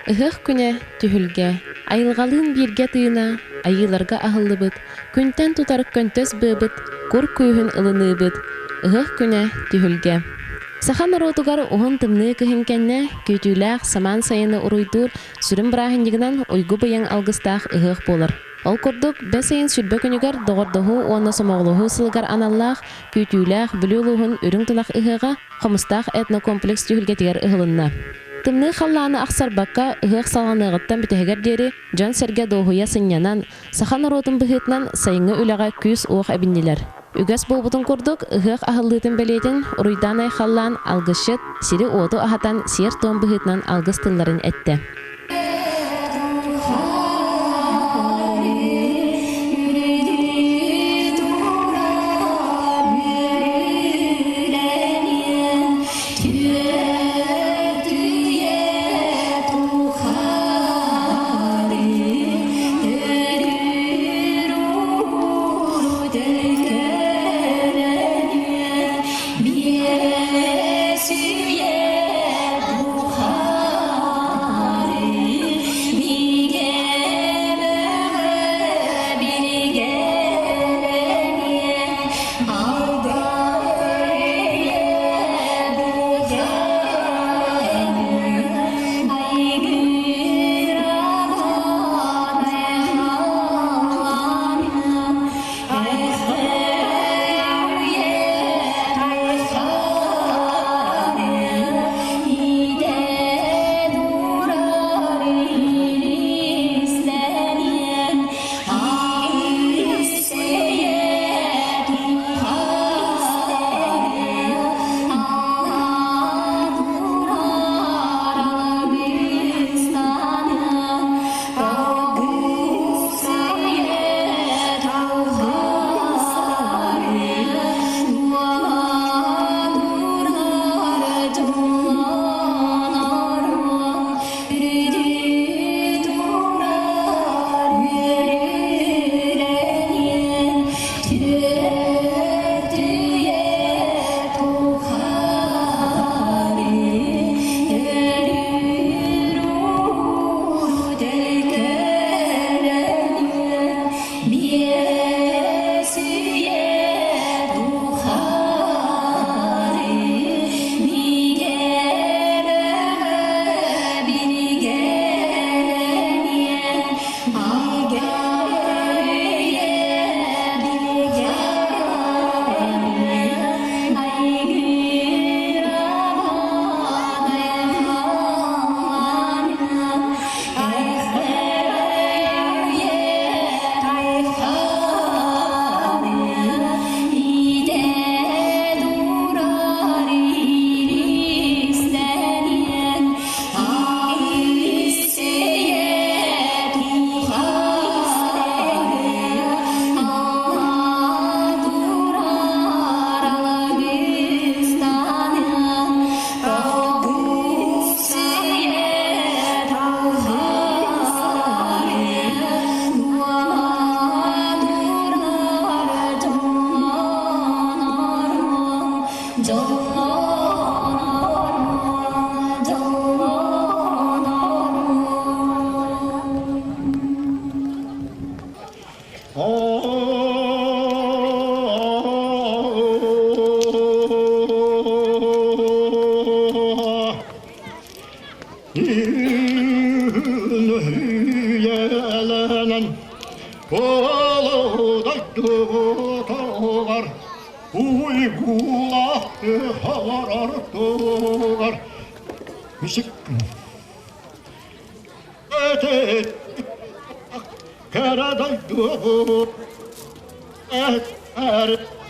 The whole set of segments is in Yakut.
Ыһыах күнэ түһүлгэ, айылҕалыын бииргэ тыына, айыыларга аһыллыбыт, күнтэн тутар көнтөс быабыт, кур күүһүн ылыныыбыт, ыһыах күнэ түһүлгэ. Саха норуотугар уһун тымныы кыһын кэннэ күүтүүлээх самаан сайыны уруйдуур сүрүн бырааһынньыгынан уйгу-быйаҥ алгыстаах ыһыах буолар. Ол курдук, бэс ыйын 20 күнүгэр Доҕордоһуу уонна сомоҕолоһуу сылыгар аналлаах күүтүүлээх Бүлүү улууһун Үрүҥ Тунах ыһыаҕа Хомустаах этнокомплекс түһүлгэтигэр ыһылынна. Тымныы халлааны ахсарбакка, ыһыах салҕаныаҕыттан бүтэһигэр диэри дьон-сэргэ дуоһуйа сынньанан, саха норуотун быһыытынан сайыҥҥы үлэҕэ күүс-уох эбиннилэр. Үгэс буолбутун курдук, ыһыах аһыллыытын бэлиэтин уруйдаан-айхаллаан алгысчыт, сири-уоту аһатан сиэр-туом быһыытынан алгыс тылларын эттэ.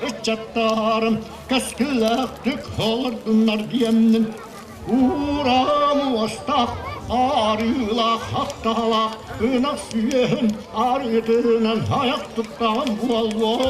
Ыччаттарым кэскиллээхтик олордуннар диэммин уурам уостаах арыылаах хахталаах ынах сүөһүн арыытынан айах туттаҕым буолуо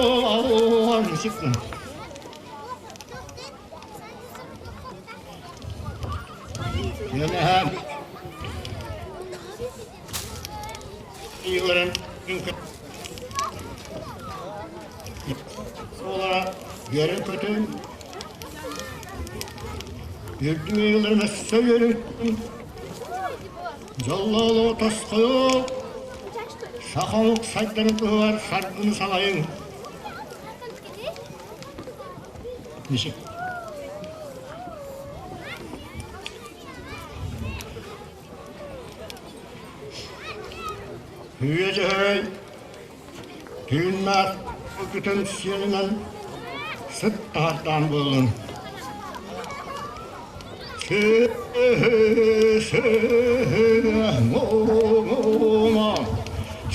Үөрэн-көтөн, үрдүк ыйыларын өссө үөрүттүм. Дьоллоолоо тосхойоо, саха омук сайдарын туһугар саргыны салайыҥ. Миша. Үйэ дьөһөгөй түүннээх күтэн сиэлинэн сыт таһардаан буоллун.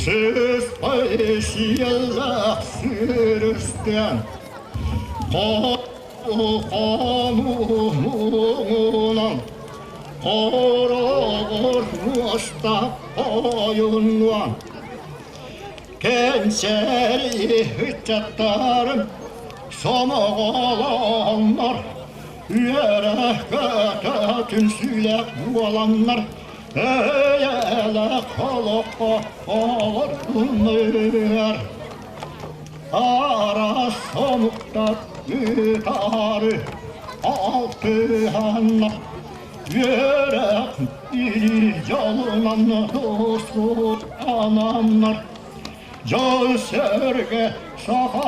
Сыспай сиэллээх сүүрүстэн Хомуһунан хороҕор муоста хойуннуон Кэнсэри ыччаттарым сомоҕолоннор үөрэ-көтө түмсүүлээх буоланнар эйэлээх олоххо олордуннар. Араас омуктар ыытаары алтыһаннар үөрэх илии дьолунан тускутананнар дьон-сэргэ саха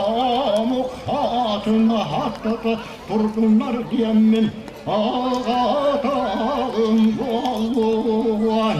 омук аатын ааттата турдуннар диэммин аҕатаҕым буолуон.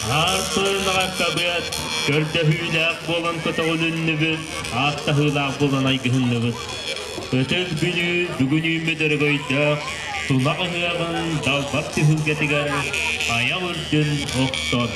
Аар тойоноҕаккабыат, көрдөһүүлээх буолан көтөҕүлүннүбүт, ааттаһыылаах буолан айгыһынныбыт. Ытык Бүлүү бүгүн үүммүт өрөгөйдөөх тулах ыһыаҕын далбар түһүлгэтигэр айах үрдүн охтор.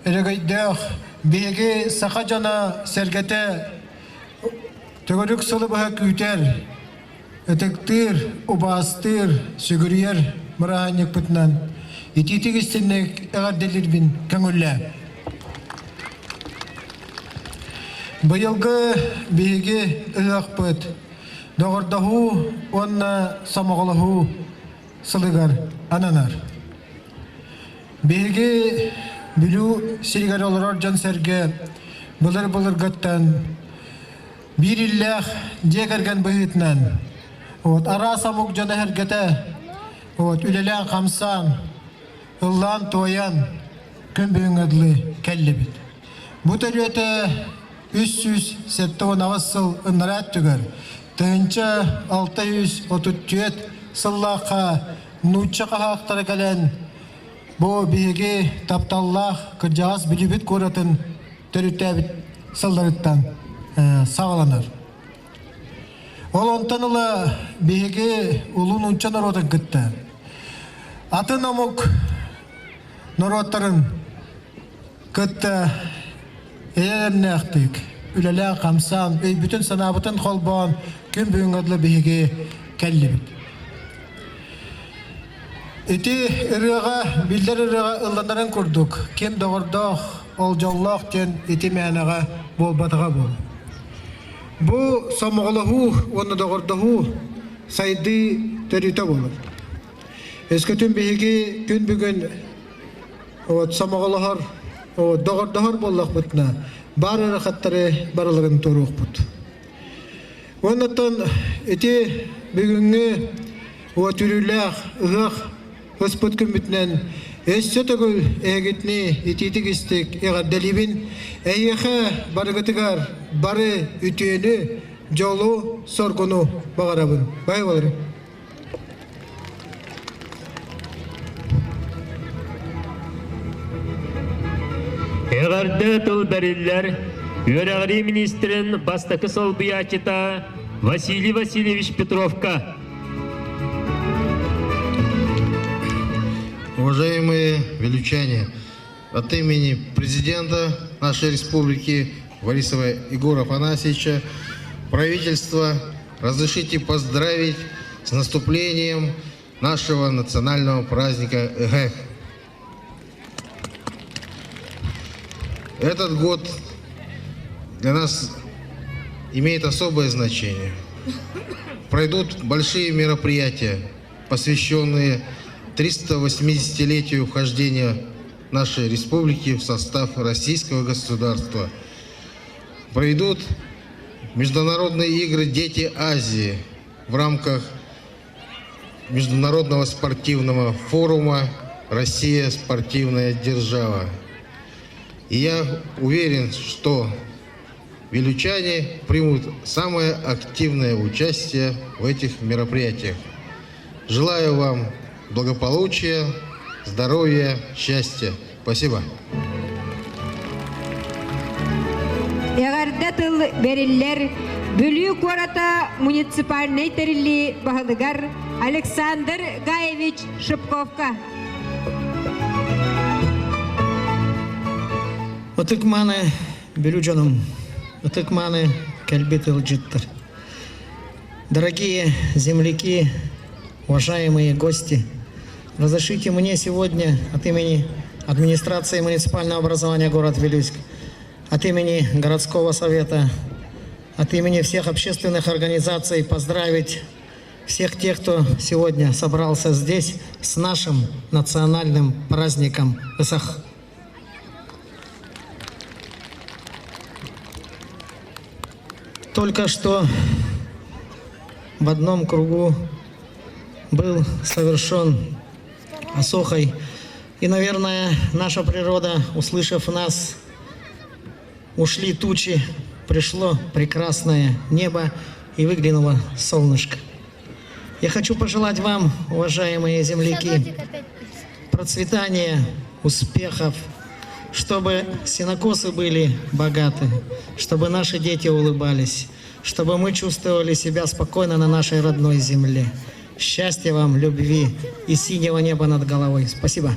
өрөгөйдөөх биһиги саха дьоно сэргэтэ төгүрүк сылы быһа күүтэр, ытыктыыр, убаастыыр, сүгүрүйэр бырааһынньыкпытынан итиитик истинник эҕэрдэлиирбин көҥүллээ. Быйылгы биһиги ыһыахпыт доҕордоһуу уонна сомоҕолоһуу сылыгар ананар. Биһиги Бүлүү сиригэр олорор дьон-сэргэ былыр-былыргыттан биир иллээх дьиэ кэргэн быһыытынан вот, араас омук дьоно-сэргэтэ вот, үлэлээн-хамсаан, ыллаан-туойан күн бүгүҥҥэ дылы кэллибит. Бу төрүөтэ 378 сыл ынараа өттүгэр 1634 сыллаахха нуучча хаһаахтара кэлэн бу биһиги тапталлаах кырдьаҕас Бүлүүбүт куоратын төрүттээбит сылларыттан саҕаланар. Ол онтон ыла биһиги улуу нуучча норуотун кытта атын омук норуоттарын кытта эйэ-дэмнээхтик үлэлээн-хамсаан, өйбүтүн-санаабытын холбоон күн бүгүҥҥэ дылы биһиги кэллибит. Ити ырыаҕа, биллэр ырыаҕа ылланарын курдук, ким доҕордоох, ол дьоллоох диэн ити мээнэҕэ буолбатаҕа буолуо. Бу сомоҕолоһуу уонна доҕордоһуу сайдыы төрүтэ буолар. Өскөтүн биһиги күн бүгүн вот, сомоҕолоһор, вот, доҕордоһор буоллахпытына, баар ыарахаттары барыларын туоруохпут. Оннуттан ити бүгүҥҥү уот үрүүлээх ыһыах ыспыт күммүтүнэн өссө төгүл эһигитини итиитик истик эҕэрдэлиибин. Эһиэхэ барыгытыгар бары үтүөнү, дьолу, соргуну баҕарабын. Бай боларым. Эҕэрдэ тыл бэриллэр үөрэҕирии министрин бастакы солбуйааччыта Василий Васильевич Петровка. Уважаемые величане, от имени президента нашей республики Борисова Егора Афанасьевича, правительства, разрешите поздравить с наступлением нашего национального праздника Эгэх. Этот год для нас имеет особое значение. Пройдут большие мероприятия, посвященные 380-летию вхождения нашей республики в состав российского государства. Пройдут международные игры «Дети Азии» в рамках Международного спортивного форума «Россия – спортивная держава». И я уверен, что вилючане примут самое активное участие в этих мероприятиях. Желаю вам благополучия, здоровья, счастья. Спасибо. Эҕэрдэ тыл бэриллэр Бүлүү куората муниципальнай тэриллии баһылыгар Александр Гаевич Шипковка. Ытык мааны Бүлүү дьонум, ытык мааны кэлбит ыалдьыттар. Дорогие земляки, уважаемые гости, разрешите мне сегодня от имени администрации муниципального образования город Вилюйск, от имени городского совета, от имени всех общественных организаций поздравить всех тех, кто сегодня собрался здесь с нашим национальным праздником Ысах. Только что в одном кругу был совершен Осохой. И, наверное, наша природа, услышав нас, ушли тучи, пришло прекрасное небо и выглянуло солнышко. Я хочу пожелать вам, уважаемые земляки, процветания, успехов, чтобы сенокосы были богаты, чтобы наши дети улыбались, чтобы мы чувствовали себя спокойно на нашей родной земле. Счастья вам, любви и синего неба над головой. Спасибо.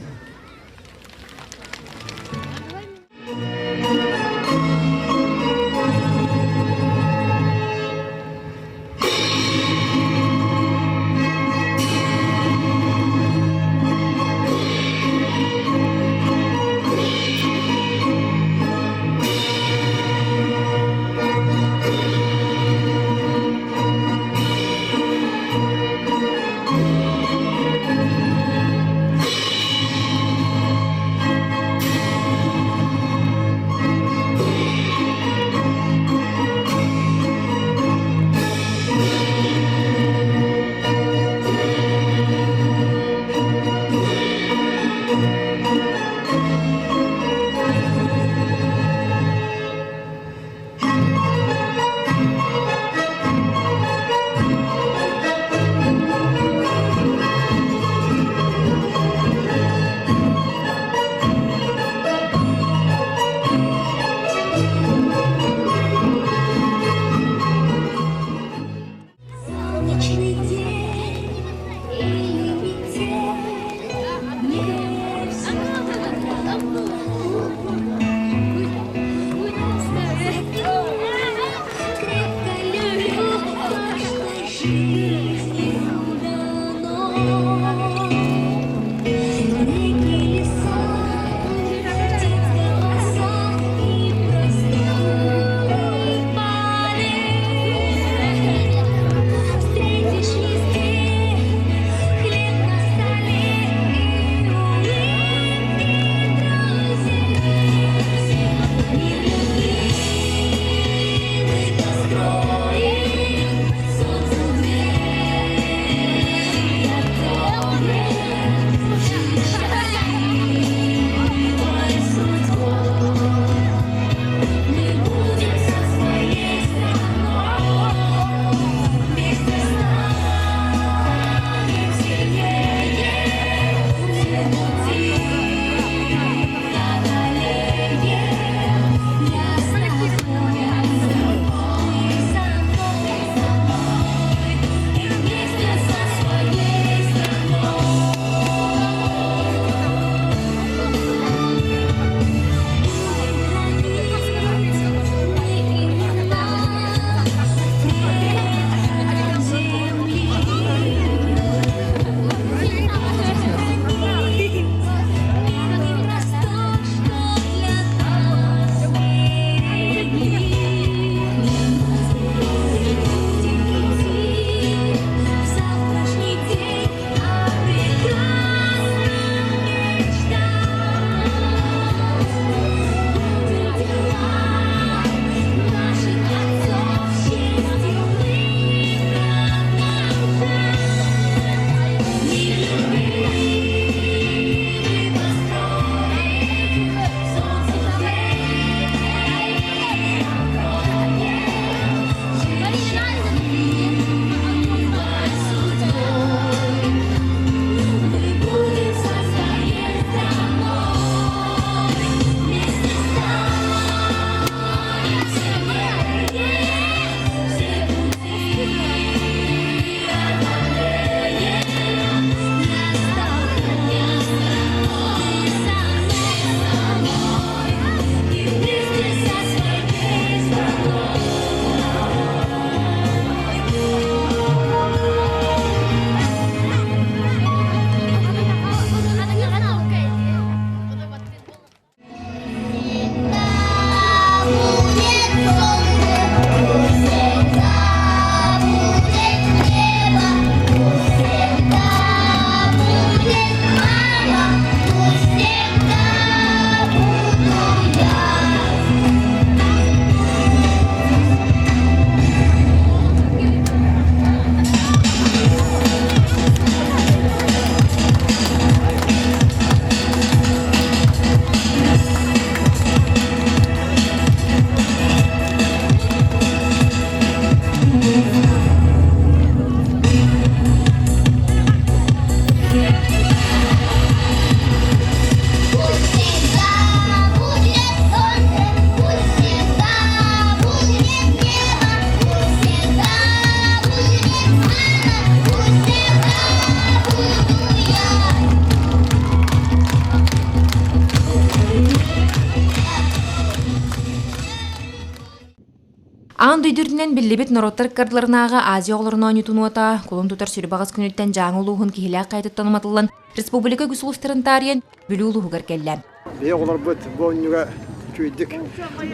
Аан дойду үрдүнэн биллибит норуоттар ыккардыларынааҕы Азия оҕолорун оонньуутун уота кулун тутар сүрүбаҕас күнүттэн Дьааҥы улууһун Киһилээх хайатыттан уматыллан республика үгүс улуустарын таарыйан Бүлүү улууһугар кэллэ. Биһи оҕолорбут бу оонньууга үчүгэйдик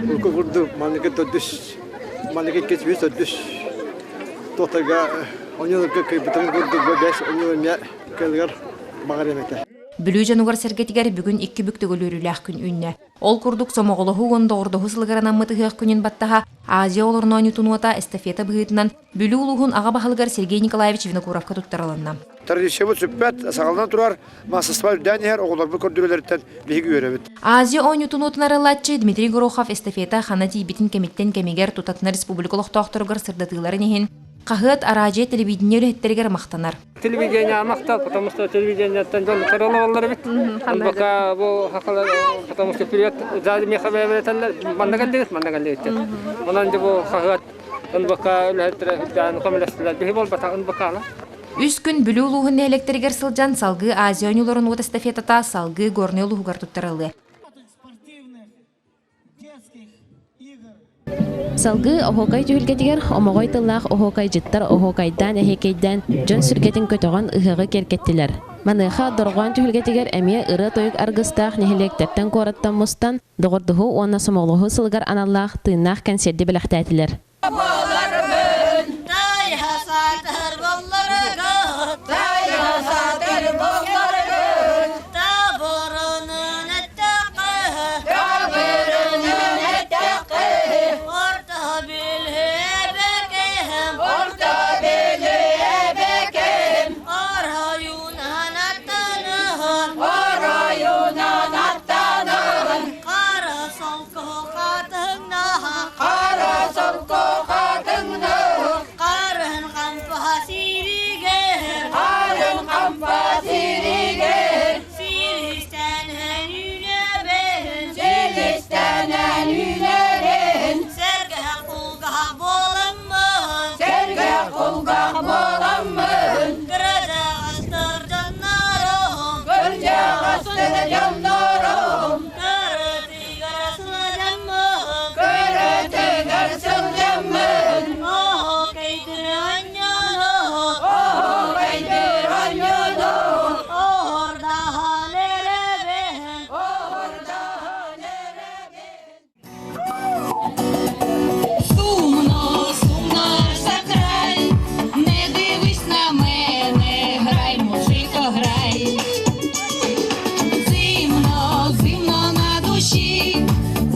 урукку курдук манныгы төрдүс манныгы иккис үһүс төрдүс туохтарга оонньууларга кыайбытын курдук бу бэс оонньуу эмиэ кыалыгар баҕарыам этэ. Бүлүү дьонугар-сэргэтигэр бүгүн икки бүк төгүл үөрүүлээх күн үүннэ. Ол курдук сомоҕолоһуу уонна доҕордоһуу сылыгар анаммыт ыһыах күнүн баттаһа Азия оҕолорун оонньуутун уота эстафета быһыытынан Бүлүү улууһун аҕа баһылыгар Сергей Николаевич Винокуровка туттарылынна. Традициябыт сүппэт, саҕаланан турар, маассабай үрдээн иһэр оҕолорбут көрдөрүүлэриттэн биһиги үөрэбит. Азия оонньуутун уотун арыллааччы Дмитрий Горохов эстафета хана тиийбитин кэмиттэн кэмигэр тутатына республика олохтоохторугар сырдатыыларын иһин хаһыат, араадьыйа, телевидение үлэһиттэригэр махтанар. Телевидение махтал, потому что телевидениеттан дьон көрөлөр эбит. Пока бу хакалар, потому что привет, сзади меха бэбэтэллэр, манна кэллигит, манна кэллигит. Онон бу хаһыат НБК үлэһиттэрэ үрдээн көмөлөстүлэр. Биһи буолбатах НБК-ла. Үс күн Бүлүү улууһун нэһилиэктэригэр сылдьан салгыы Азия оонньууларын уот эстафетата салгыы Горнай улууһугар туттарыллыа. Салгыы оһуокай түһүлгэтигэр омоҕой тыллаах оһуокайдьыттар оһуокайдаан эһиэкэйдээн дьон сүргэтин көтөҕөн ыһыаҕы киэркэттилэр. Маныаха Дорҕоон түһүлгэтигэр эмиэ ырыа-тойук аргыстаах нэһилиэктэртэн куораттан мустан доҕордоһуу уонна сомоҕолоһуу сылыгар аналлаах тыыннаах кэнсиэрди бэлэхтээтилэр. Сумно, сумно аж за край, не дивись на мене, грай, музико, грай. Зимно, зимно на душі,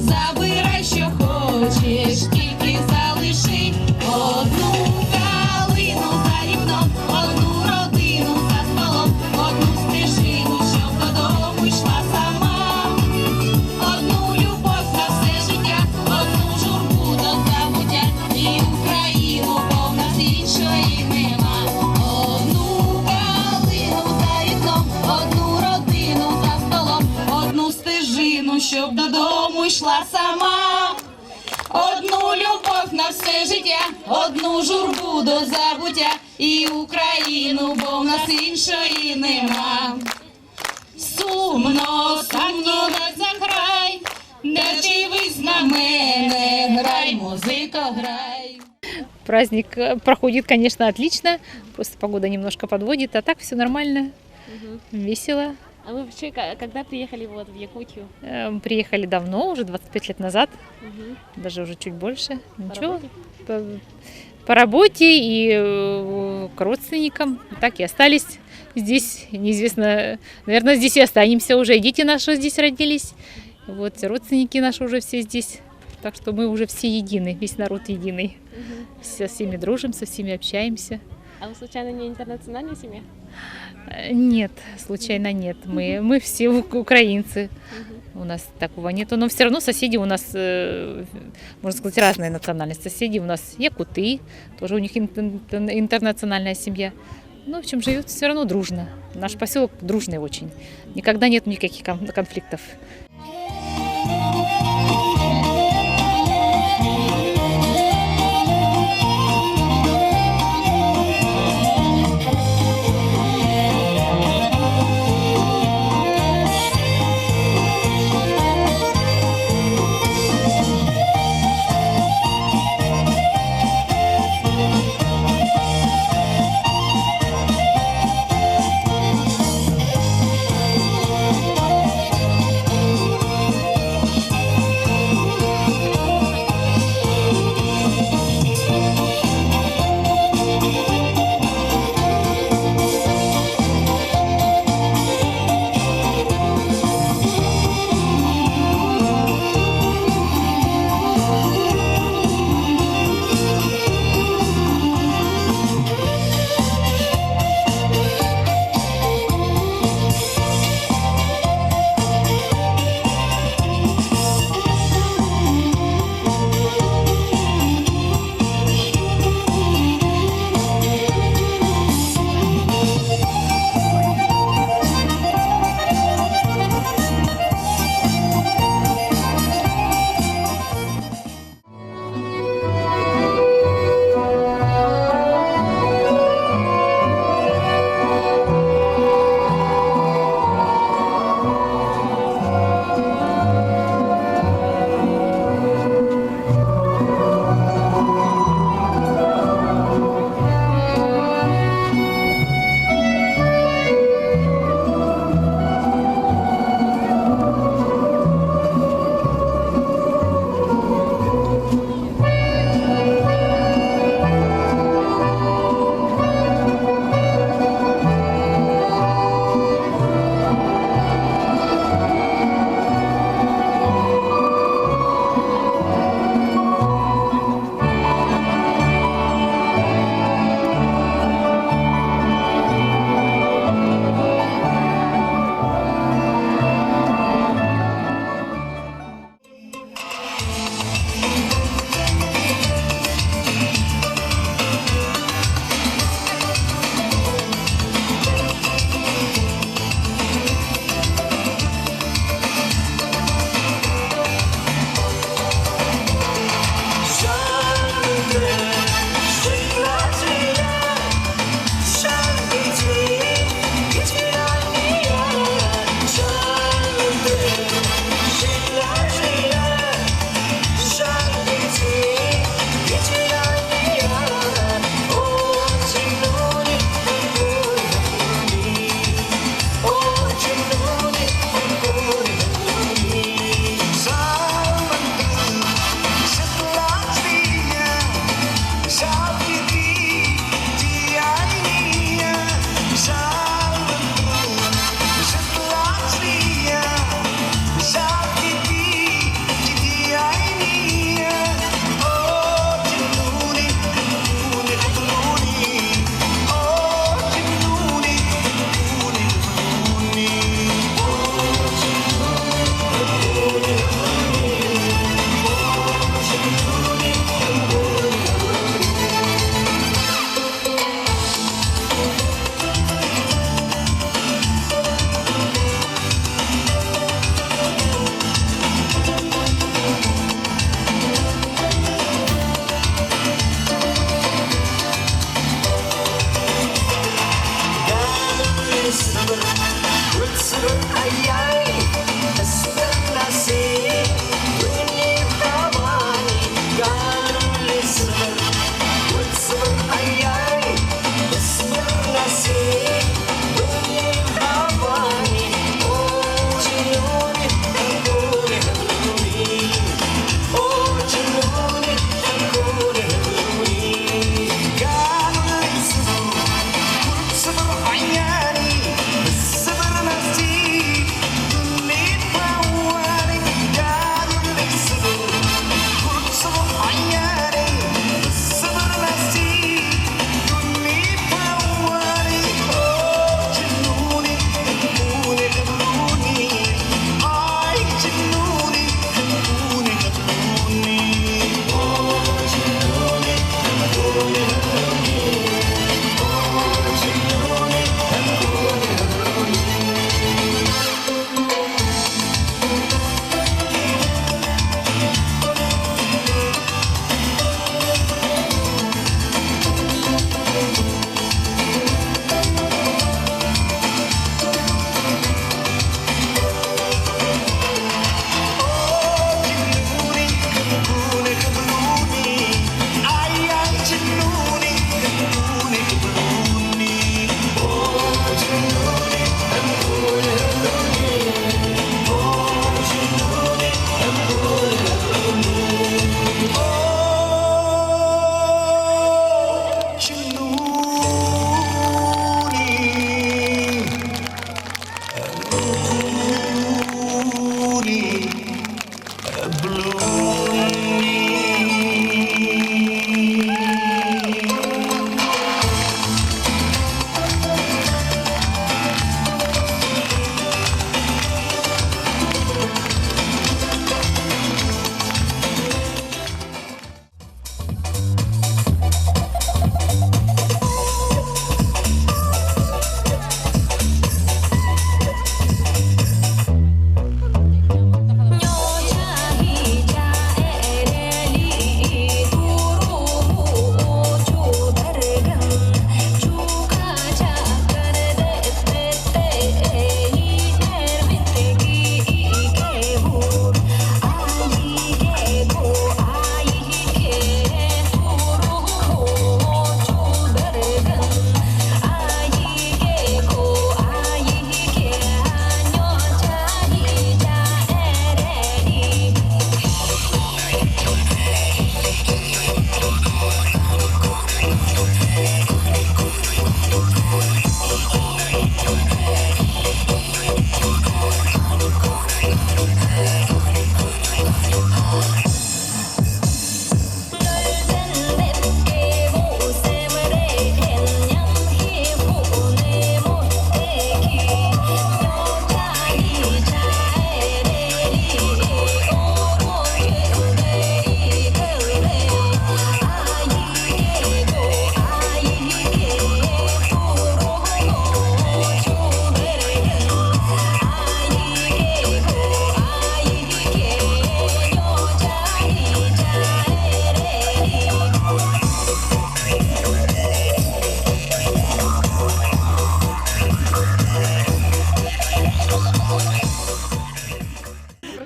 забирай, що хочеш, тільки залиши одну калину за вікном, одну родину за столом, одну стежину, щоб додому йшла сама. Одну любов на все життя, одну журбу до забуття, і Україну, бо в нас іншої нема. Одну калину за вікном, одну родину за столом, одну стежину, щоб додому йшла сама. Одну любов на все життя, одну журбу до забуття, і Україну, бо в нас іншої нема. Сумно, сумно за край, не дивись на мене, грай, музика, грай. Праздник проходит, конечно, отлично, просто погода немножко подводит, а так все нормально, весело. А вы вообще когда приехали вот в Якутию? Приехали давно, уже 25 лет назад, даже уже чуть больше. Ничего, по, по работе и к родственникам. Так и остались здесь. Неизвестно, наверное, здесь и останемся уже. И дети наши здесь родились. Вот, родственники наши уже все здесь. Так что мы уже все едины, весь народ единый. Со всеми дружим, со всеми общаемся. А вы случайно не интернациональная семья? Нет, случайно нет. Мы все украинцы. У нас такого нету. Но все равно соседи у нас, можно сказать, разные национальности. Соседи у нас якуты, тоже у них интернациональная семья. Ну, в общем, живет все равно дружно. Наш поселок дружный очень. Никогда нет никаких конфликтов.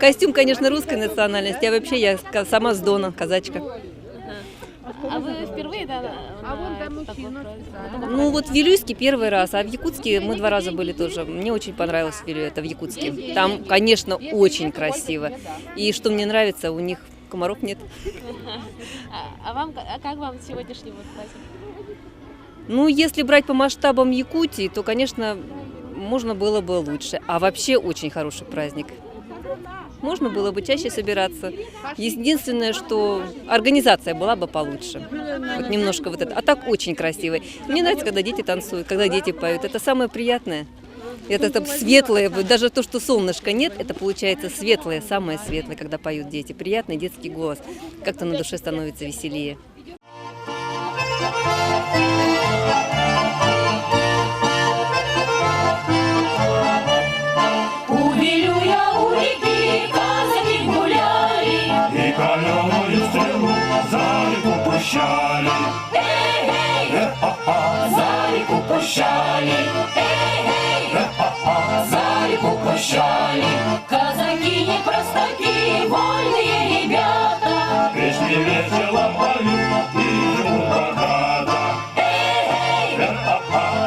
Костюм, конечно, русской национальности, а вообще я сама с Дона, казачка. А вы впервые, да? А вон там мужчина. Ну вот в Вилюйске первый раз, а в Якутске мы два раза были тоже. Мне очень понравилось в Вилю, это в Якутске. Там, конечно, очень красиво. И что мне нравится, у них комаров нет. А вам, а как вам сегодняшний вот праздник? Ну, если брать по масштабам Якутии, то, конечно, можно было бы лучше. А вообще очень хороший праздник. Можно было бы чаще собираться. Единственное, что организация была бы получше. Вот немножко вот это. А так очень красиво. Мне нравится, когда дети танцуют, когда дети поют. Это самое приятное. Это светлое, даже то, что солнышка нет, это получается светлое, самое светлое, когда поют дети. Приятный детский голос. Как-то на душе становится веселее. Увелю я у реки, казаки гуляли. И каленую стрелу за реку пущали. Эй, эй, за реку пущали. Эй, эй, за реку пущали. Казаки не простаки, вольные ребята. Песни весело поют и живут богато. Эй,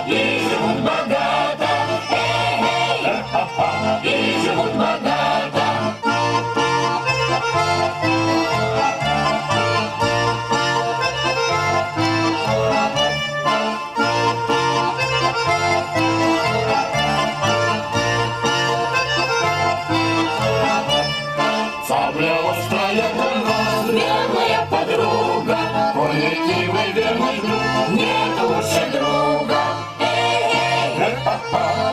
эй, и живут богато. Эй, эй, и живут богато. Сабля острая была, Верная подруга, конь ретивый верный друг. Нет лучше друга. Эй, эй,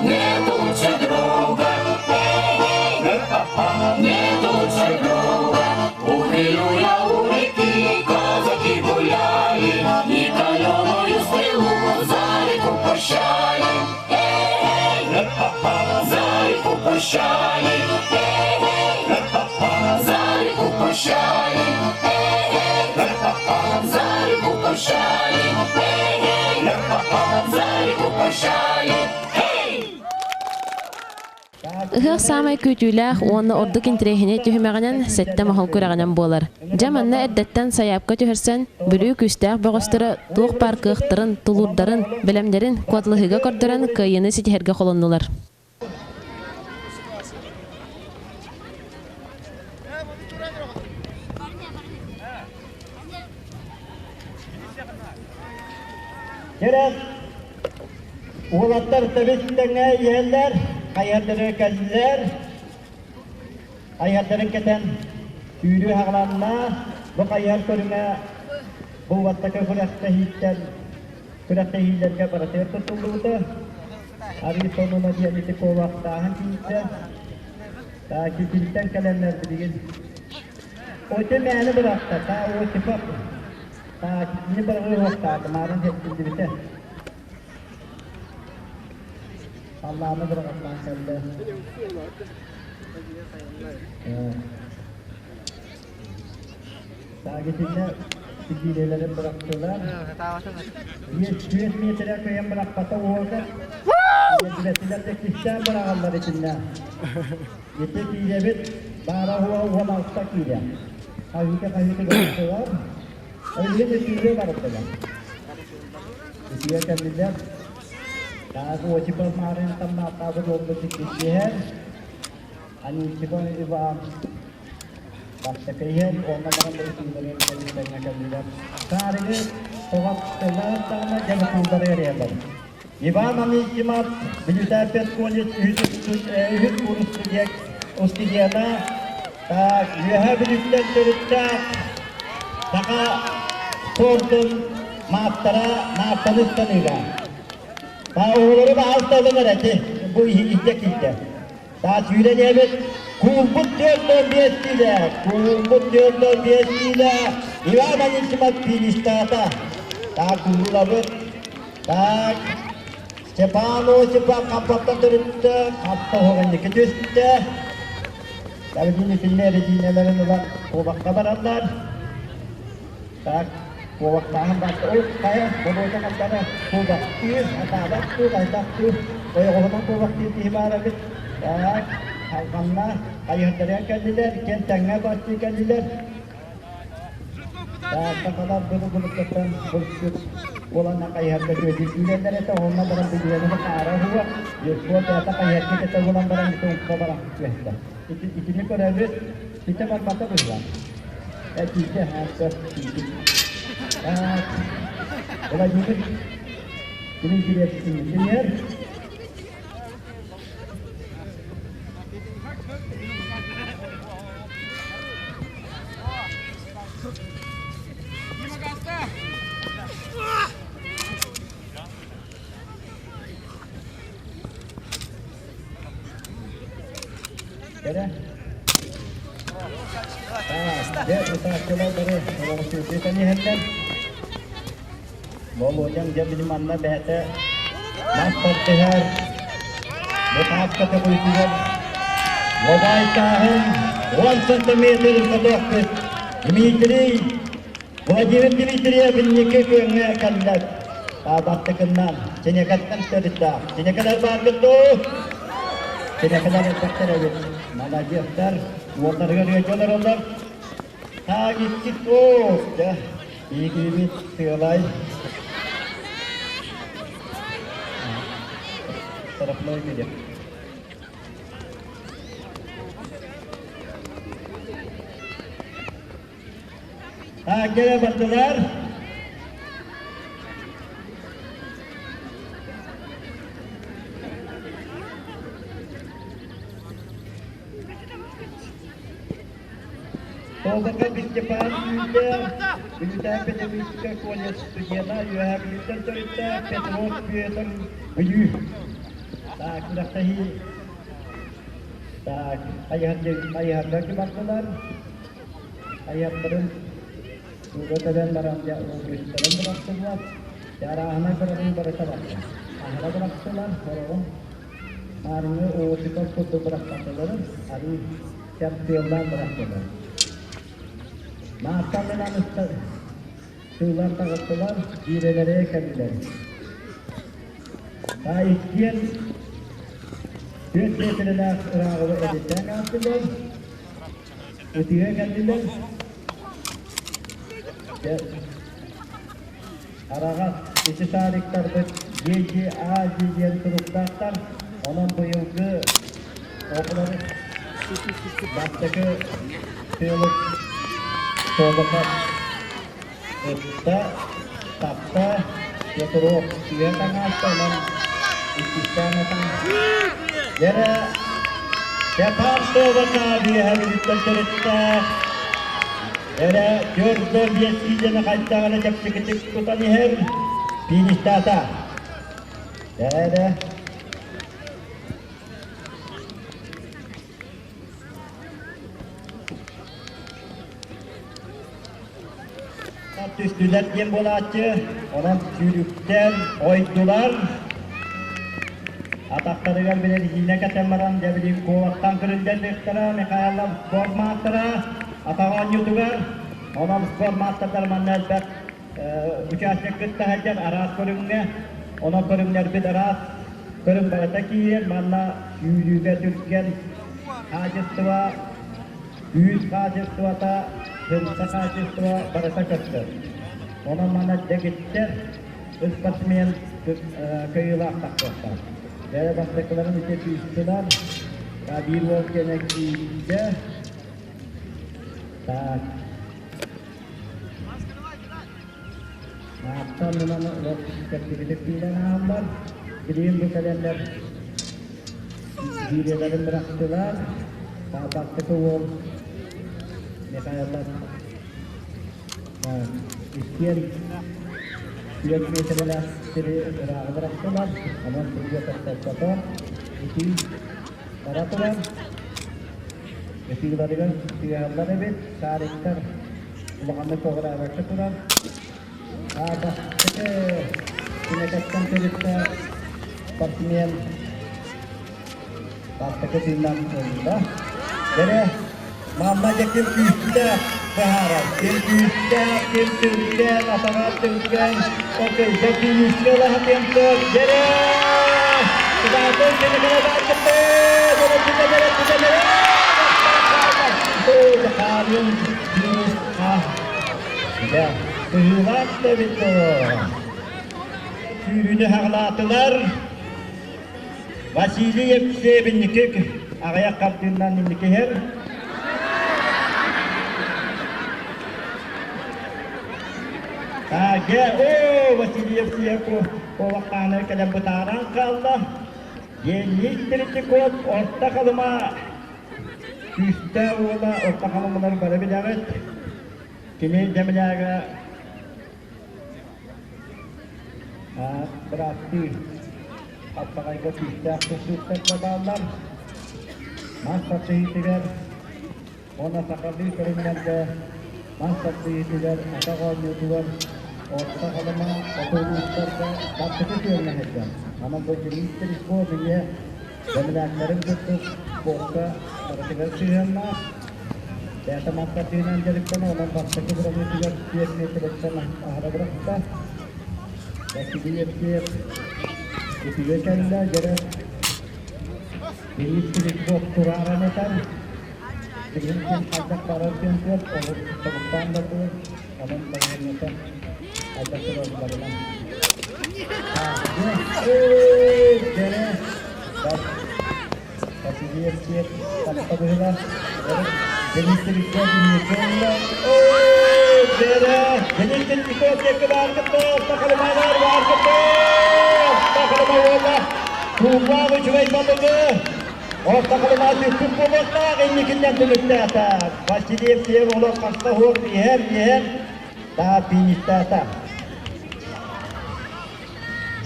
нет лучше друга. Эй, эй, нет лучше друга. Увелю я у реки, казаки гуляли, и каленую стрелу за реку пущали. Эй, эй, за реку пущали. Эй, эй, за реку пущали. Эй, эй, за реку пущали. Эй, эй, за реку пущали. Эй! Ыһыах саамай күүтүүлээх уонна ордук интэриэһинэй түһүмэҕинэн сэттэ моһол күрэҕинэн буолар. Дьэ манна эрдэттэн сайаапка түһэрсэн, Бүлүү күүстээх бөҕөстөрө туох баар кыахтарын, тулуурдарын, бэлэмнэрин куоталаһыыга көрдөрөн кыайыыны ситиһэргэ холоннулар. Кэлэн уолаттар тэбис-тэҥҥэ иһэллэр, хайыһардары кэллилэр. Хайыһардарын кэтэн сүүрүү аҕаланна. Бу хайыһар көрүҥэ бу бастакы күрэхтэһииттэн күрэхтэһиилэргэ барытыгар туттуллубута. Арыы сонуна диэн ити куобахтааһын тиийдэ. Китинтэн кэлэннэр билигин Оте мээнэ бырахта, та Осипов та кини быраҕыы уохтаата, маарын сэттиллибитэ. Халлааны быраҕаттаан кэллэ. Таагитиннэ сигиилэлэрин бырахтылар. 5 метрэ кыйан бырахпата уота. Билэтилэр да кистээн быраҕаллар итиннэ. Ити киилэбит баара уо 16 киилэ. Хаһыыта-хаһыыта бырахтылар. Өлүөн өтүүрэ бардылар. Үтүө кэллилэр. Таах Осипов Марын тамнааттаабыт уолбут иккиһэр. Аничиков Иван бастакы иһэр, уонна баран бырытыыларын кэлиттэринэ кэллилэр. Саарыгы тоҕоттылар даҕаны дьабытууллары эрийэллэр. Иван Анисимов Бүлүүтээппэт колледж үһүс курс студента, так, Үөһээ Бүлүүттэн төрүттээх саха спордун маастара маастаны ыстаныыга. Та оҕолору баһаалталын эрэти бу иһитэ киирдэ. Та сүүрэн эбит куулбут 45 киилэ, куулбут 45 киилэ Иван Анисимов фиништаата. Та куулабыт. Так, Степан Осипов хаппаттан төрүттэ, хапта оһоҕунньука түстэ. Давидин итиннэ резинэлэрин ылан куобахха бараллар. Так, куобахтааһын барда. Ой, хайа, болуота хантара куобахтыыр, атаабаттыыр, айдахтыыр, ойоҕоһунан куобахтыыр киһи баар эбит. Так, Халҕанна хайыһардарыгар кэллилэр, иккиэн тэҥҥэ баттыы кэллилэр. Сахалар былыр-былыргыттан булчут буолан хайыһарга түөтүү киирэллэр этэ, онно баран билиэни хаара уһуга, Юрко бэйэтэ хайыһарга кэтэ буолан баран ити умса баран түһэстэ. Итини көрөбүт, ситэ барбата быһыылаах. Этиитэ сөп тиийбит. Владимир Дмитриев инженер. Кэрэ. Дьэ, ытааччылар бары олоҕу иһэллэр. Болуодьаҥ дьэ били манна бэйэтэ мас тардыһар, бу тааска төкүнүтүгэр Лобойтааһын 10 сантиметр хотуохпут Дмитрий Владимир Дмитриев инники күөҥҥэ кэллэ. Таабаттыкыннан Чинэкэттэн төрүттээх. Чинэкэлэр бааргыт дуу? Чинэкэлэр элбэхтэр эбит. Маладьыастар уолларыгар ыалдьа олороллор. Таак икки туох дьэ Биһигибит сыалай штрафной билет. Кэлэ бардылар. Солдакка Степан Үүтэ, Бүлүүтээҕи педагогическай колледж студена, Үөһээ Бүлүүттэн төрүттээх Петров Петр Бүлүү. Так, күрэхтэһии. Так, хайыһарга бардылар. Хайыһардарын ууга тэбэн баран дьэ обручтарын бырахтылар. Дьэ арааһынай быраҕыы барыта барда. Аһара бырахтылар, сороҕун Маарыҥҥы Осипов курдук бырахпатылар, арыы чап тыаллаан бырахтылар. Маатталынан сыылан таҕыстылар, киирэлэрэ кэллилэр. Та иккиэн түөрт миэтэрэлээх ырааҕы эдиттээн аастылар, ытыга кэллилэр. Араҕас ити шариктарбыт ЕГА диэн суруктаахтар. Онон быйылгы оҕолор бастакы сыалык Собоков ытта, тапта, Петров сыа таҥааста, онон иккистээн атан. Дьэрэ Степан Собоков үөһэ бүлүттэн төрүттээх Эрэ 45 киилэни хайдах эрэ чэпчэкитик тутан иһэр фиништаата. Эрэ түстүлэр диэн буолааччы, онон сүүрүктэр ойдулар. Атахтарыгар билэр иһиинэ кэтэн баран, дьэ билигин куолаттан көрүллэн ыктара Михайлов спорт маастара атах оонньуутугар. Онон спорт маастардар манна элбэх участник кытта сылдьар араас көрүҥҥэ. Онон көрүҥнэрбит араас көрүҥ барыта киирэр. Манна сүүрүүгэ түргэн хаачыстыба, күүс хаачыстыбата, сымса хаачыстыба барыта көстөр. Онон манна дэгиттэр спортсмен кыайыылаах тахсыахтаах. Дьэ, бастакыларын ити тыыстылар. Биир уол кэнэ киирдэ. Так. Мааттан мунан чэпчэкитик киирэн ааллар. Билигин бу кэлэннэр биириэлэрин бырахтылар. Бастакы уол Михайлов Иккиэн түөрт миэтэрэлээх сири ырааҕы бырахтылар, онон сиргэ тохтоппото. Итии бара турар. Ытыыларыгар тыаһаллар эбит, шариктар улаханнык көҕүрээбэккэ турар. Бастакы кинэтэттэн төрүттээх спортсмен Бастакы тыыннаах ылла. Дэрэ, манна дьэ ким күүстээх быһаарар. Ким күүстээх, ким түргэн, атаҕар түргэн, окей, дьэ күүскэ ылаһа ким сөп. Дэрэ! Кытаатын кини кэлэ баар кытты! бүтэн эрэ, бүтэн эрэ! Хаалын Дьэ, кыһыылаах да эбит Сүүрүүнү хаҕылаатылар. Василий Евсеев инники аҕыйах хартыыннан инники иһэр. Таге, о, Василий Евсеев куолахтааны кэлэн бытааран хаалла. Денис Третьяков Орто Халыма күүстээх уола Орто Халымалар бары билэҕит. Кини земляга бырааттыы Хаптаҕайга күүстээх тустууктар бааллар. Мас тардыһыытыгар уонна сахалыы көрүҥнэргэ мас тардыһыытыгар атах оонньуутугар Орто Халыма хоту улуустарга бастакы күөҥҥэ сылдьар. Онон бу Денис Тересков эмиэ земляктарын курдук спорка барытыгар сыһыаннаах. Бэйэтэ мас тардыһыынан дьарыктанар, онон бастакы быраҕыытыгар 4 миэтирэттэн аһара бырахта. Васильевтиев үтүө кэллэ, дьэрэ Денис Филиппов турааран этэр. Билигин ким хайдах барар диэн суох, тобуктаан бардылар, онон балаһыанньата хайдах турардарынан. Дьэрэ Васильевтиев тапта быһыла. Денис Филиппов инники ылла. Дьэрэ Денис Филиппов диэки бааргытта, Сахалымалар бааргытта! Сахалыма уола Кууллаах үчүгэй балыгы Орто Халыма түспүт буолуохтаах инникиннэн түмүктээтэ. Васильевтиев олох хаста суох иһэр, иһэр, да фиништаата.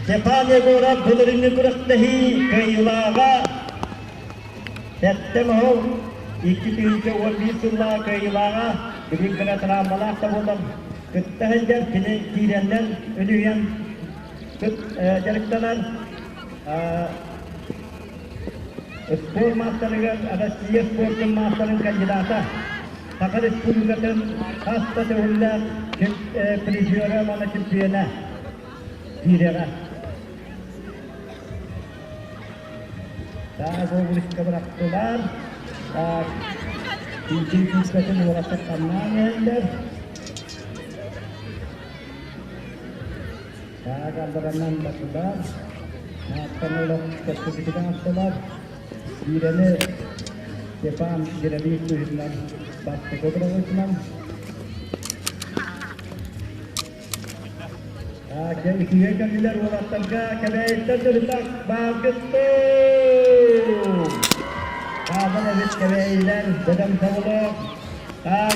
Степан Егоров былырыыҥҥы күрэхтэһии кыайыылааҕа Сэттэ моһол 2011 сыллааҕы кыайыылааҕа билигин кыра травмалаах да буолан кытта сылдьар кини киирэннэн үлүһүйэн дьарыктанан спорт маастарыгар Россия спордун маастарын кандидата Саха Республикатын хас да төгүллээх призера уонна чемпиона киирэҕэ. Таас областка бырахтылар. Киинтин күүскэтин уолаттар хамнаан иһэллэр. Таак алларанан бардылар. Нааттан олох чэпчэкитик аастылар. Киирэни Степан Герович быһыытынан бастакы быраҕыытынан Үтүө кэллилэр уолаттарга Кэбээйиттэн төрүтэх бааргыттыы! Хаалан эбит кэбээйилэр бөдөҥ соболоох.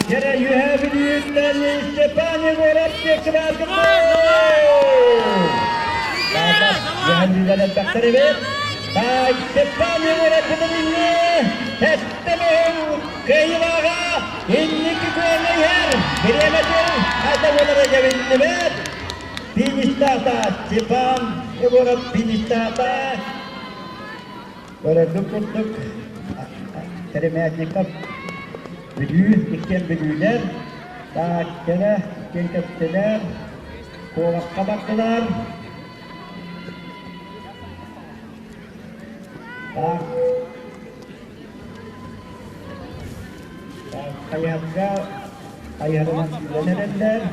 Кэрэ үөһээ Бүлүүттэн Степан Егоров диэки бааргыттыы! Үөһээ элбэхтэр эбит. Степан Егоров былырыыҥҥы тэттэмэһин кыайыылааҕа Инники күөҥҥэ иһэр бириэмэтин хайда буолара дьэ биллибэт. Фиништаата Степан Егоров фиништаата. Көрөргүт курдук Теремятников Бүлүү иккиэн Бүлүүлэр, Тааттара иккиэн кэптилэр, куолакка бардылар. Так. Хайыһарга хайыһарынан сүүрэн эрэллэр.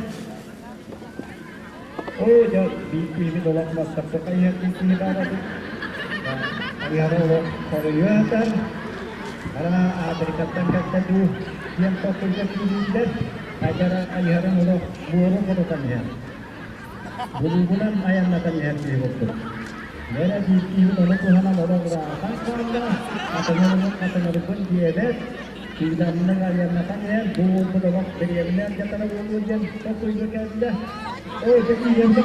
Оо, дьэ, биир киһибит олох мастарга хайыһардыы киһи баар эбит. Хайыһары олох хоруйу ыытар. Ара Африкаттан кэлтэ дуу диэн толкуйга киирииллэр. Хайдара хайыһарын олох буорун хотутан иһэр. Булуугунан айаннатан иһэр киһи курдук. Эрэ биир киһибит ону туһанан олох ыраатан хаалла, хатынарбын хатынарбын диэбэт, сыыдамнык айаннатан иһэр, бу уолбут олох дэриэбинэ алдьатара буолуо диэн толкуйга кэллэ. Оо, дьэ киирэн Оо,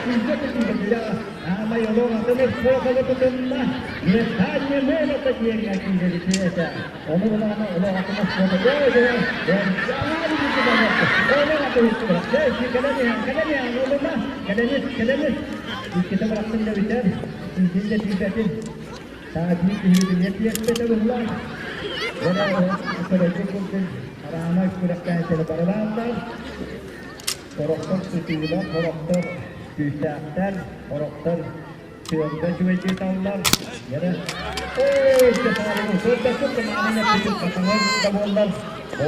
киирдэ киирдэ Аамай олох атын эпоханы тутунна, метание молота диэҥҥэ киирэр этэ. Ону булаҕына олох атын оскуола Иккитэ бырахтын да бүтэр, тиийдин да тиийбэтин. Саатыы киһи билиэ тиэспэтэ быһылаах. Уонна көрөргө курдук араамай күрэхтэһээччилэр бары бааллар. Сорохтор сытыылар, сорохтор күүстээхтэр, сорохтор. Тыалга үчүгэйдик таллар. Яра. Ой, тепалын көрдөккө тымаанын эппитин хатанар да буоллар.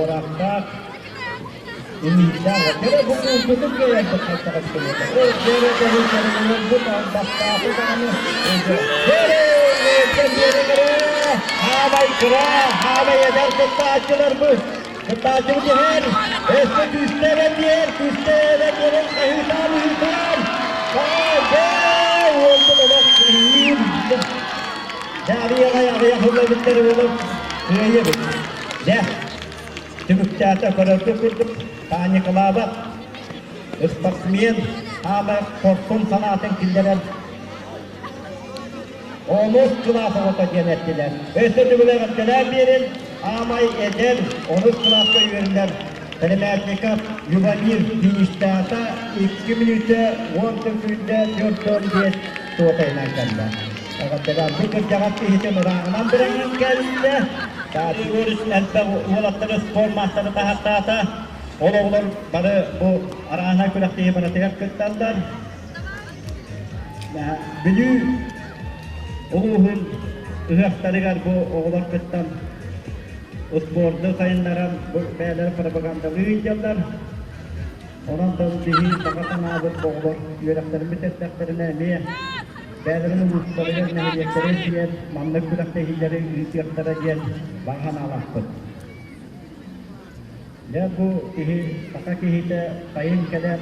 Орахтаах Имииттээх. Кere бу куурбутун кыайарбыт хайтаҕа түһүөтэ. Ой, кere кere кere бу бастаахы даҕаны. Кere кere кere хаамай кыра, хаамай эдэр кыттааччыларбыт. Кыттааччыбыт иһэр. Өссө күүстээх диэр, күүстээх диэр, хаһыытаан ыһыытаан. Уолбут олох иһиир. Дьэ, аҕыйах ыллабыттар буолан кыайабыт. Дьэ, түмүктээтэ көрөргө курдук паникалаабат спортсмен хаамай хорсун санаатын киллэрэн онус кылаас оҕото диэн эттилэр. Өссө төгүл эҕэрдэлээн биэрин, аамай эдэр онус кылааска үөрэнэр Сыромятников Любомир фиништаата 2 мүнүүтэ 10 сөкүүндэ 45 суотайынан кэллэ. Эҕэрдэлээн бу кырдьаҕас киһитин ырааҕынан быраҥан кэллэ. Егорыч элбэх уолаттары спорт маастара таһаттаата. Ол оҕолор бары бу арааһынай күрэхтэһии барытыгар кытталлар. Бүлүү улууһун ыһыахтарыгар бу оҕолор кыттан спорду сайыннаран бу бэйэлэрэ пропагандалыы ыйдьаллар. Онон да биһи саха санаабыт оҕолор үөрэхтэрин бүтэрдэхтэринэ эмиэ бэйэлэрин улуустарыгар, нэһилиэктэригэр тиийэн маннык күрэхтэһиилэри ыытыахтара диэн баҕа санаалаахпыт. Дьэ бу киһи саха киһитэ сайын кэлэн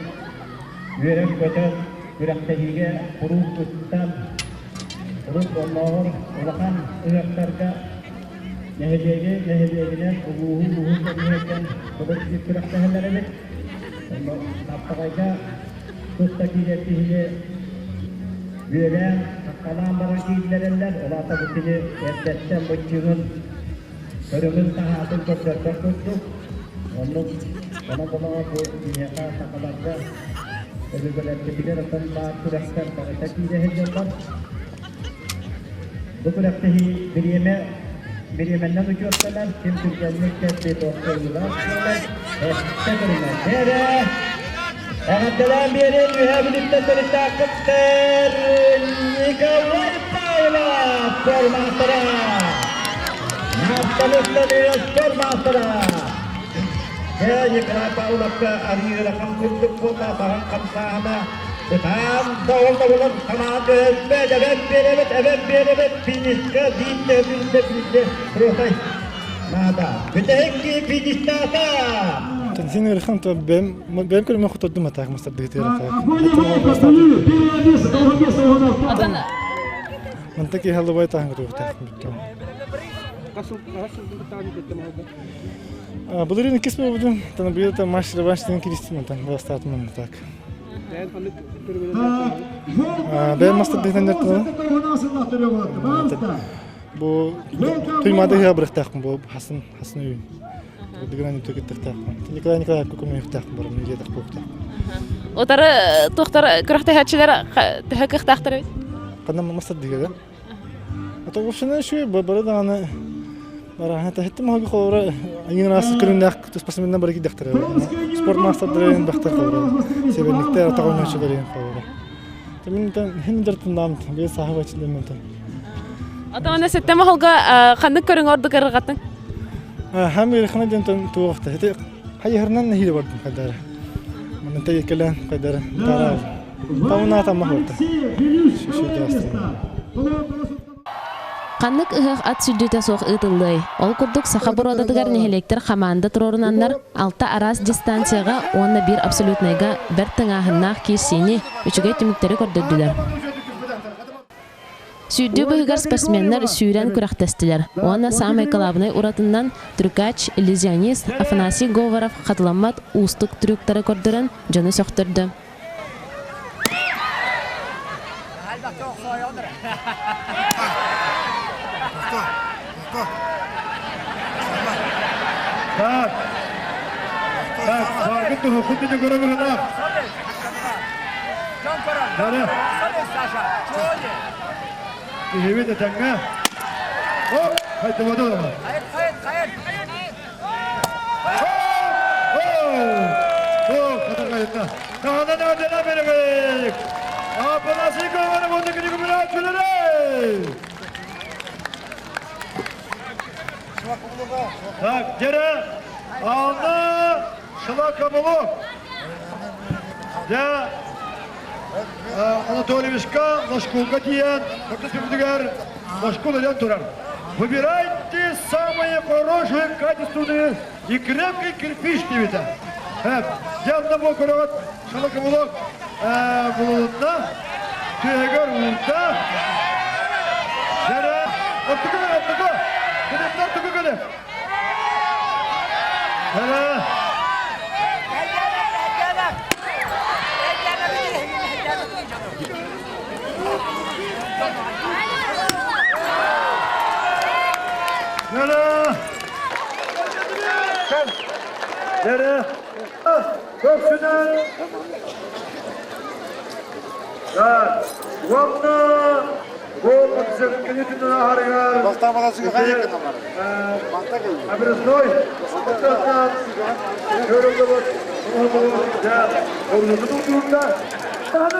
үөрэн-көтөн күрэхтэһиигэ куруук кыттан, урут оннооҕор улахан ыһыахтарга нэһилиэги нэһилиэгинэн, улууһу улууһу кэриҥэ былыр күрэхтэһэллэр эбит. Онно Хаптаҕайга туста киирэр киһини үөлээн, хаххалаан баран киирдэрэллэр. Ол аата бу кини эрдэттэн быччыҥын көрүҥүн таһаатын көрдөрбөт курдук. Оннук онон болоҕо бу биһиэхэ сахаларга өбүгэлэрбитигэр отон баар күрэхтэр барыта киирэ сылдьаллар. Бу күрэхтэһии бириэмэ бириэмэннэн учуоттанар, ким түргэнник кэлбит охсуйуулаах буолар, эстэ көрүҥэ. Дээрэ! Эҕэрдэлээн биэрин үһээ бүлүүттэн төрүттээххиттэр Николай Павлов спортмаастара! Напталыстан спортмаастара! Дьэ, Николай Павловка арыы ыарахан курдук буолла, баҕан хамсааһына бытаан да ол да булан санаа түһэрбэт, эбэн биэрэбит, эбэн биэрэбит, финишка биирдэ, биирдэ, биирдэ, крутой наада. Бүтэһик фиништаата! Тенсин ыарахан то бэм бэм көрүмэ хотордум атаак мастардыгытыгар атаак. Манта киһи алыбай таһын көрүөхтээх бүттүм. Былырыын иккис буолбутум. Тана быйыл та матч реванш деген киристим онтон бастаатым так. Бэйэм мастардыгытан дьарыктанабын. Бу Туймаада ыһыаҕа бырахтаахпын бу хасын хасын үйүн. Дыгынан үтүөкүттахтаахпын. Николай Николаевка көмөйүөхтээхпин баран диэтэх буолуохтаахпын. Утары туохтар күрэхтэһээччилэр төһө кыахтаахтар эбит? Ханна мастардыга да. Ата община үшү бары даҕаны бараһына тэһиттим хоги холобура айыын аас көрүннээх спортсменнар бары киирдэхтэрэ. Спорт маастардарын бахтар холобура. Себенниктер атах ойноочуларын холобура. Мин хин дьартыннаам бэйэ сааһы бачылым. Отоҕуна сэттэ моһолго ханнык көрүҥ ордук ырҕатын? Хам ыарахана диэн туохта. Ити хайыһарынан нэһиилэ бардым хайдары. Манна тэйиккэлээн хайдары тараал. Тавунаата махорта. Ханнык ыһыах ат сүрдүүтэ суох ыытыллыай? Ол курдук саха боруодатыгар нэһилиэктэр хамаанда туруорунаннар алта араас дистанцияҕа уонна биир абсолютнайга бэрт тыҥааһыннаах киирсиини, үчүгэй түмүктэри көрдөрдүлэр. Сүүрдүү быһыгар спортсменнар сүүрэн күрэхтэстилэр уонна саамай кылаабынай уратынан трюкач, иллюзионист Афанасий Говоров хатыламмат уустук трюктары көрдөрөн дьону сөхтөрдө. Так, так, Киһибит этэҥҥэ. Оп, хайдыбата да. О, хатакайытта. Таһынан ödene беребек. Апанасий Говоров уонна кини көмөлөөччүлэрэ! Так, дьэрэ, Ална Шалакаболок. Дьэ, Анатольевичка Лашкулга тиийэн, көрдөспүтүгэр Лашкул өлөн турар. Выбирайте самые хорошие, качественные и крепкий кирпич диэбитэ. Дьэ, онно бу көрөҕүт Шалакаболок булулунна, түөһүгэр уурда. Дьэрэ, оттуку кэлэ, оттуку! Кытыттар тугу кэлэ? Дьэрэ! Дьэрэ! Дьэрэ! Көхсүнэн уонна бу кини аһарыгар обрезной көрүллүбүт Таны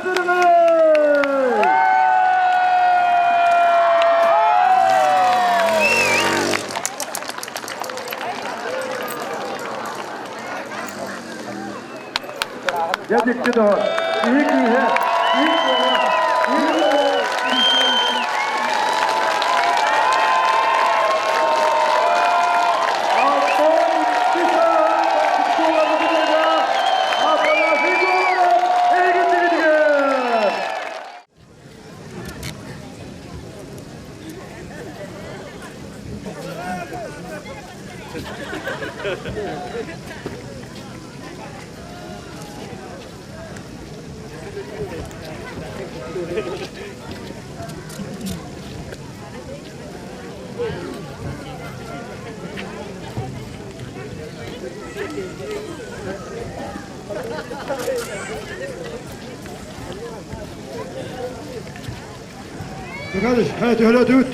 Дьэ дьикти доҕор, киһи күүһэ, киһи куоҕа, киһи Михайлович, хайа төһөлөөтүгүт?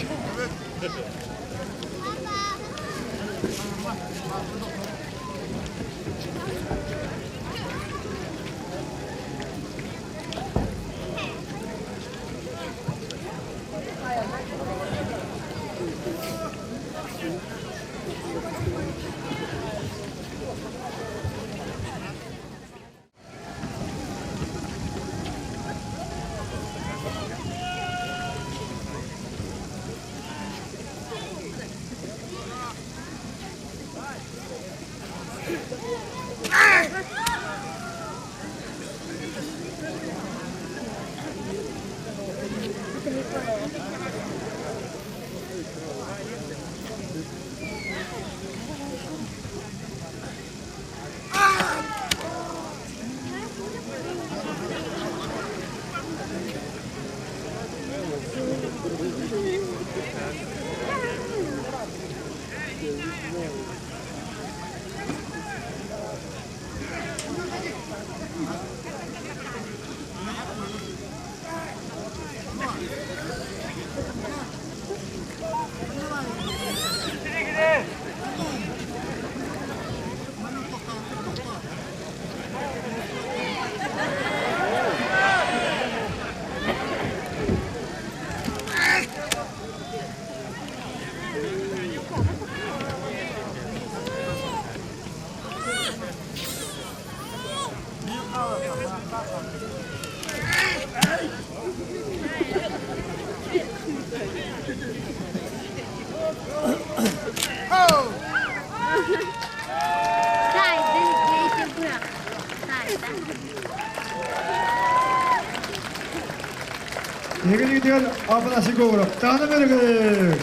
Эһигилигитигэр Афанасий Говоров тааны бэригэр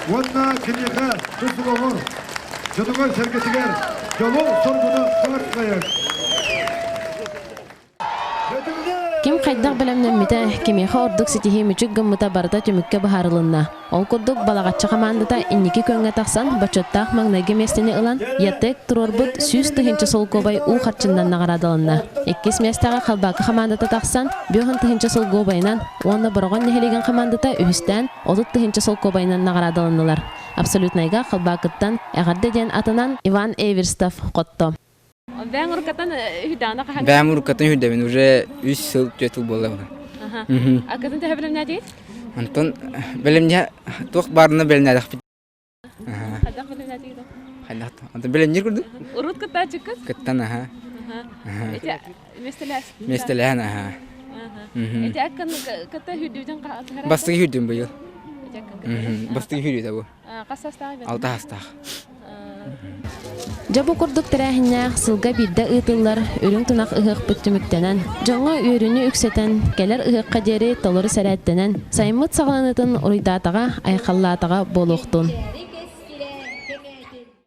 уонна киниэхэ тус олоҕор дьонугар-сэргэтигэр дьолу-соргуну саҥарткайар. Ким хайдах бэлэмнэммитэ, кимиэхэ ордук ситиһии мүчүк гыммыта барыта түмүккэ быһаарылынна. Ол курдук, Балаҕаччы хамаандата инники күөҥҥэ тахсан, бочуоттаах маҥнайгы миэстэни ылан, ЯТЭК туруорбут 100 000 солкуобай уу харчыннан наҕараадаланна. Иккис миэстэҕэ Халбаакы хамаандата тахсан, 50 000 солкуобайынан уонна Бороҕон нэһилиэгин хамаандата үһүстээн 30 000 солкуобайынан наҕараадаланнылар. Абсолютнайга Халбаакыттан эҕэрдэ диэн атынан Иван Эверстов хотто. Бэйэҥ уруккаттан үһүйдэҕинэ хаһан? Бэйэм уруккаттан үһүйдэбин, уже үс сыл түөрт сыл буолла. Аккытын төһө бэлэмнээтигит? Онтон бэлэмньэ туох баарына бэлэмнээтэхпит. Хайдах бэлэмнээтигит? Хайдах онтон бэлэмниир курдук. Урут кыттааччыккыт? Кыттан аха. Ити миэстэлэс. Миэстэлэһэн аха. Ити аккын кытта хүрдүүтүн Бастакы хүрдүм быйыл. Бастакы хүрүүтэ бу. Хас саастаах? Алта саастаах. Дьэ бу курдук тэрээһиннээх сылга биирдэ ыытыллар үрүҥ тунах ыһыахпыт түмүктэнэн, дьоҥҥо үөрүүнү үксэтэн, кэлэр ыһыахха диэри толору сэрээттэнэн, сайыммыт саҕаланыытын уруйдаатаҕа, айхаллаатаҕа буолуохтун.